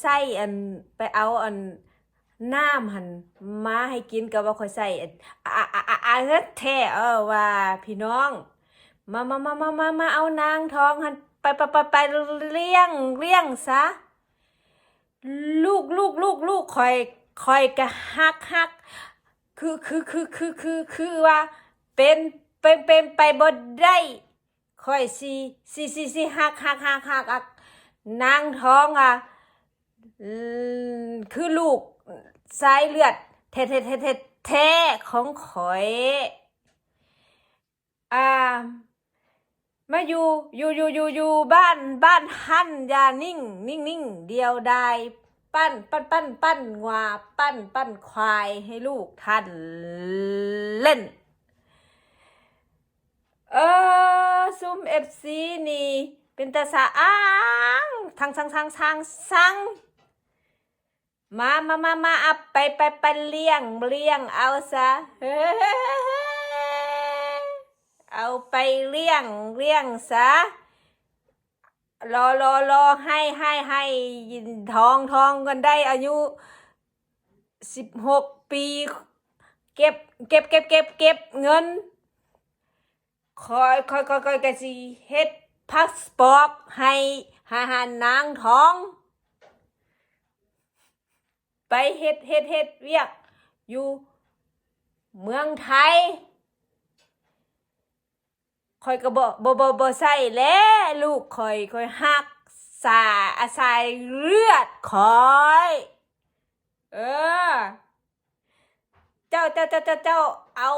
ໃສ່ອັນ ໄປເອົາອັນ ນ້ຳຫັ້ນມາໃຫ້ກິນ ກໍວ່າຂ້ອຍໃສ່ອັນ ອາ ອາ ອາ ອາ ແທ້ ເອີ ວ່າພີ່ນ້ອງ ມາ ມາ ມາ ມາ ມາ ມາເອົານາງທອງຫັ້ນ ໄປ ໄປ ໄປ ໄປລ້ຽງ ລ້ຽງຊະ ລູກ ລູກ ລູກ ລູກ ຂ້ອຍ ຂ້ອຍກະຮັກ ຮັກ ຄື ຄື ຄື ຄື ຄື ຄືວ່າ ເປັນ ເປັນ ເປັນໄປບໍ່ໄດ້ ຂ້ອຍຊິ ຊິ ຊິ ຊິຮັກ ຮັກ ຮັກ ຮັກ ຮັກ ນາງທອງອະ ອືມ ຄືລູກສາຍເລືອດແທ້ ແທ້ ແທ້ ແທ້ ແທ້ຂອງຂ້ອຍ ອ່າ ມາຢູ່ ຢູ່ ຢູ່ ຢູ່ ຢູ່ບ້ານ ບ້ານຫັ້ນ ຢ່ານິ່ງ ນິ່ງ ນິ່ງ ດຽວດາຍ ປັ້ນ ປັ້ນ ປັ້ນ ປັ້ນງົວ ປັ້ນ ປັ້ນຄວາຍໃຫ້ລູກທ່ານເຫຼັ້ນ. ເອີ ຊຸມເອັຟຊີນີ້ເປັນຕາສະອາງ ທັງ ທັງ ທັງ ທັງ ທັງ ມາ ມາ ມາ ມາ ເອົາໄປ ໄປ ໄປລ້ຽງ ລ້ຽງເອົາຊະ ເອົາໄປລ້ຽງ ລ້ຽງຊະ ລໍ ລໍ ລໍ ໃຫ້ ໃຫ້ ໃຫ້ທອງ ທອງກັນໄດ້ອາຍຸສິບຫົກປີ ເກັບ ເກັບ ເກັບ ເກັບ ເກັບເງິນ ຂ້ອຍ ຂ້ອຍ ຂ້ອຍ ຂ້ອຍກະຊິເຮັດພາສປອດໃຫ້ ໃຫ້ ໃຫ້ນາງທອງ ໄປເຮັດ ເຮັດ ເຮັດວຽກຢູ່ເມືອງໄທ ຂ້ອຍກໍບໍ່ ບໍ່ ບໍ່ ບໍ່ໃສ່ແຫຼະ ລູກຂ້ອຍ ຂ້ອຍຮັກສາ ອາ ສາຍເລືອດຂ້ອຍ ເອີ ເຈົ້າ ເຈົ້າ ເຈົ້າ ເຈົ້າ ເຈົ້າ ເຈົ້າ ເອົາ